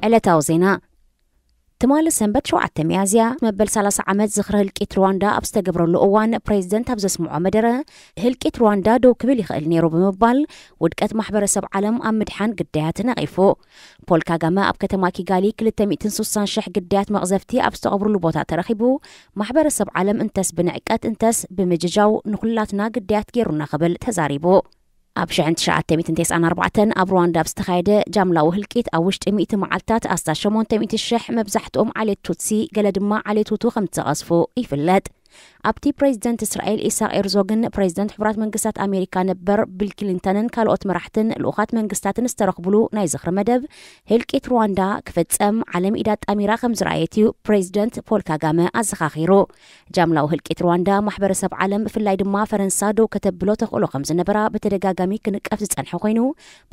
ዕለታዊ ዜና። ትማሊ ሰንበት ሸውዓተ ሚያዝያ መበል ሰላሳ ዓመት ዝኽሪ ህልቂት ሩዋንዳ ኣብ ዝተገብረሉ እዋን፣ ፕሬዚደንት ኣብ ዘስምዖ መደረ፣ ህልቂት ሩዋንዳ ደው ክብል ይኽእል ነይሩ ብምባል፣ ውድቀት ማሕበረሰብ ዓለም ኣብ ምድሓን ግዳያት ነቒፉ። ፖል ካጋመ ኣብ ከተማ ኪጋሊ ክልተ ሚእትን ስሳን ሽሕ ግዳያት መቕዘፍቲ ኣብ ዝተቐብሩሉ ቦታ ተረኺቡ፣ ማሕበረሰብ ዓለም እንተስ ብንዕቀት እንተስ ብምጅጃው ንኹላትና ግዳያት ገይሩና ክብል ተዛሪቡ። ኣብ ሽሕን ትሽዓተ ሚእትን ተስዓን ኣርባዕተን ኣብ ሩዋንዳ ኣብ ዝተኻየደ ጃምላዊ ህልቂት ኣብ ውሽጢ ሚእቲ መዓልታት ኣስታት ሸሞንተ ሚእቲ ሽሕ፣ መብዛሕትኦም ዓሌት ቱትሲ፣ ገለ ድማ ዓሌት ሁቱ ከም ዝተቐዝፉ ይፍለጥ። ኣብቲ ፕሬዚደንት እስራኤል ኢሳቅ ኤርዞግን ፕሬዚደንት ሕቡራት መንግስታት ኣሜሪካ ነበር ቢል ክሊንተንን ካልኦት መራሕትን ልኡኻት መንግስታትን ዝተረኽቡሉ ናይ ዝኽሪ መደብ፣ ህልቂት ሩዋንዳ ክፍጸም ዓለም ኢዳ ኣጣሚራ ከም ዝረኣየት እዩ ፕሬዚደንት ፖል ካጋመ ኣዘኻኺሩ። ጃምላዊ ህልቂት ሩዋንዳ ማሕበረሰብ ዓለም ብፍላይ ድማ ፈረንሳ ደው ከተብሎ ተኽእሎ ከም ዝነበራ ብተደጋጋሚ ክንቀፍ ዝጸንሐ ኮይኑ፣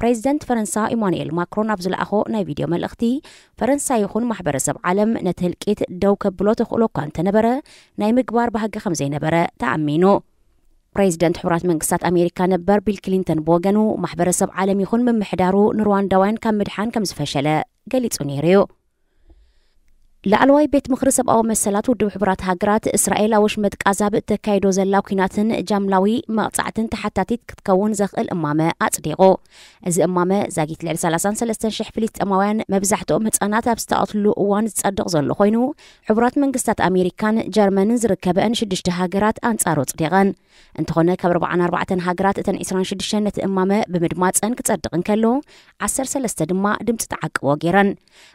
ፕሬዚደንት ፈረንሳ ኢማኑኤል ማክሮን ኣብ ዝለኣኾ ናይ ቪድዮ መልእኽቲ፣ ፈረንሳ ይኹን ማሕበረሰብ ዓለም ነቲ ህልቂት ደው ከብሎ ተኽእሎ እኳ እንተነበረ፣ ናይ ምግባር ባህጊ ከም ዘይነበረ ተኣሚኑ። ፕሬዚደንት ሕቡራት መንግስታት ኣሜሪካ ነበር ቢል ክሊንተን ብወገኑ፣ ማሕበረሰብ ዓለም ይኹን ምምሕዳሩ ንሩዋንዳውያን ካብ ምድሓን ከም ዝፈሸለ ገሊጹ ነይሩ እዩ። ላዕለዋይ ቤት ምኽሪ ሰብኣዊ መሰላት ውድብ ሕቡራት ሃገራት፣ እስራኤል ኣብ ወሽመጥ ቃዛ ብእተካይዶ ዘላ ኲናትን ጃምላዊ መቕጻዕትን ተሓታቲት ክትከውን ዘኽእል እማመ ኣጽዲቑ። እዚ እማመ፣ ዛጊት ልዕሊ ሰላሳን ሰለስተን ሽሕ ፍልስጤማውያን፣ መብዛሕትኦም ህጻናት፣ ኣብ ዝተቐትሉ እዋን ዝጸድቕ ዘሎ ኮይኑ፣ ሕቡራት መንግስታት ኣሜሪካን ጀርመንን ዝርከበአን ሽዱሽተ ሃገራት ኣንጻሩ ኣጽዲቐን። እንተኾነ፣ ካብ ኣርባዓን ኣርባዕተን ሃገራት እተን ዕስራን ሽዱሽተን ነቲ እማመ ብምድማጸን ክጸድቕ እንከሎ፣ ዓሰርተ ሰለስተ ድማ ድምጺ ተዓቅቦ ገይረን።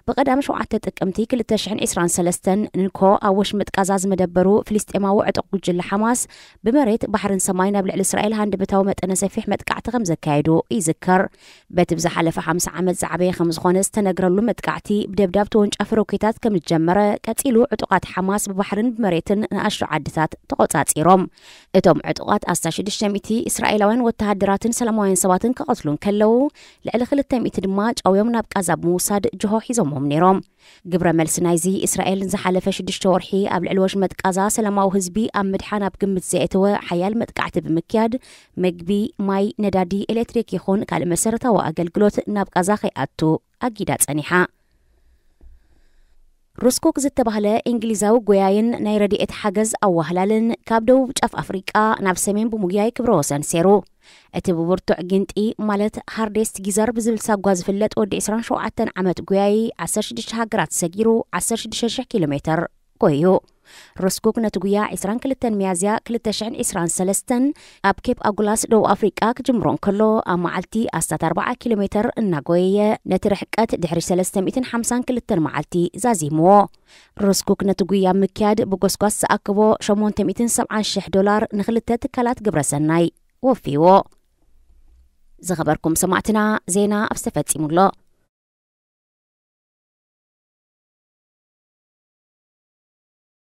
ብቐዳም ሸውዓተ ጥቅምቲ ክልተ ሽሕን ዕስራን ሰለስተን ንኮ ኣብ ወሽመጥ ቃዛ ዝመደበሩ ፍልስጤማዊ ዕጡቕ ጉጅለ ሓማስ ብመሬት፣ ባሕርን ሰማይን ኣብ ልዕሊ እስራኤል ሃንደበታዊ መጠነ ሰፊሕ መጥቃዕቲ ከም ዘካየዱ ይዝከር። በቲ ብዝሓለፈ ሓምሳ ዓመት ዝዓበየ ከም ዝኾነ ዝተነግረሉ መጥቃዕቲ ብደብዳብ ተወንጫፊ ሮኬታት ከም ዝጀመረ፣ ቀጺሉ ዕጡቓት ሓማስ ብባሕርን ብመሬትን ንኣሽቱ ዓድታት ተቖጻጺሮም። እቶም ዕጡቓት ኣስታት ሽዱሽተ ሚእቲ እስራኤላውያን ወተሃደራትን ሰላማውያን ሰባትን ክቐትሉ እንከለዉ፣ ልዕሊ ክልተ ሚእቲ ድማ ጨውዮም ናብ ቃዛ ብምውሳድ ጅሆ ሒዞሞም ነይሮም። ግብረ መልሲ ናይዚ፣ እስራኤል ንዝሓለፈ ሽዱሽተ ወርሒ ኣብ ልዕሊ ወሽመጥ ቃዛ ሰላማዊ ህዝቢ ኣብ ምድሓን ኣብ ግምት ዘየእተወ ሓያል መጥቃዕቲ ብምክያድ፣ ምግቢ፣ ማይ፣ ነዳዲ፣ ኤሌክትሪክ ይኹን ካልእ መሰረታዊ ኣገልግሎት ናብ ቃዛ ከይኣቱ ኣጊዳ ጸኒሓ። ሩስኩክ ዝተባህለ እንግሊዛዊ ጎያይን ናይ ረድኤት ሓገዝ ኣዋህላልን ካብ ደቡብ ጫፍ ኣፍሪቃ ናብ ሰሜን ብምጉያይ ክብረ ወሰን ሰይሩ። እቲ ብብርቱዕ ጊንጢ፣ ማለት ሃርዴስት ጊዘር ብዝብል ሳጓ ዝፍለጥ ወዲ ዕስራን ሸውዓተን ዓመት ጎያዪ፣ ዓሰርተ ሽዱሽተ ሃገራት ሰጊሩ ዓሰርተ ሽዱሽተ ሽሕ ኪሎ ሜተር ጎዩ። ሩስኩክ ነቲ ጉያ ዕስራን ክልተን ሚያዝያ ክልተ ሽሕን ዕስራን ሰለስተን ኣብ ኬፕ ኣጉላስ ደቡብ ኣፍሪቃ ክጅምሮ እንከሎ፣ ኣብ መዓልቲ ኣስታት ኣርብዓ ኪሎ ሜተር እናጎየየ፣ ነቲ ርሕቀት ድሕሪ ሰለስተ ሚእትን ሓምሳን ክልተን መዓልቲ ዛዚምዎ። ሩስኩክ ነቲ ጉያ ምክያድ ብጎስጓስ ዝኣክቦ ሸሞንተ ሚእትን ሰብዓን ሽሕ ዶላር ንኽልተ ትካላት ግብረ ሰናይ ወፊዎ። ዝኸበርኩም ሰማዕትና፣ ዜና ኣብ ዝተፈጺሙ ኣሎ።